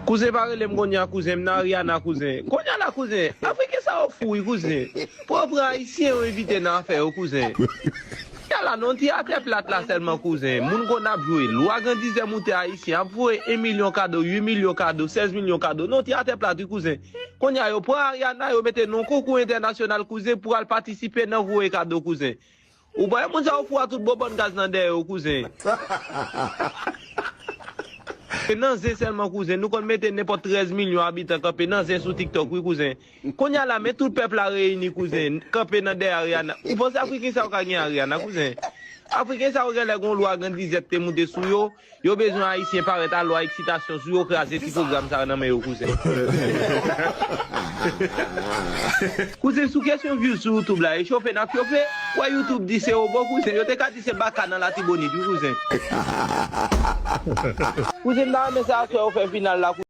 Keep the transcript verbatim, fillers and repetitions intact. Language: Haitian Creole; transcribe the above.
Kouzen pa rele m kounye a, kouzen, m nan Ariana, kouzen. Kounye a la, kouzen, Afriken sa yo fou, wi, kouzen. Pou yo pran Ayisyen, yo envite nan afè yo, kouzen. Kounye a la, non, ti atè plat la sèlman, kouzen. Moun konn ap jwe. Lwa grandizè moute Ayisyen, ap voye en milyon kado, uit milyon kado, sèz milyon kado. Non, ti atè plat, wi, kouzen. Kounye a, yo pran Ariana, yo mete non koukou entènasyonal, kouzen, pou al patisipe nan voye kado, kouzen. Ou pa wè moun sa yo fou a tout bon bann gaz nan dèyè yo, kouzen. E nan zen sèlman, kouzen. Nou konn mete nenpòt trèz milyon abitan kanpe nan zen sou TikTok, wi, kouzen. Kounye a la, men tout pèp la reyini, kouzen. Kanpe nan dèyè Ariana. Ou panse Afriken sa yo ka gen Ariana, kouzen? Afriken sa yo genlè gon lwa grandizè te moute sou yo. Yo bezwen Ayisyen parèt a lwa eksitasyon sou yo, kraze ti pwogram sa yo nan men yo, kouzen. Kouzen, sou kesyon views sou YouTube la, e chofe n ap chofe. Wè YouTube di se obo, kouzen. Yo te ka di se baka nan Latibonit, wi, kouzen. Kouzen, m ta renmen sa aswè yo fè final la,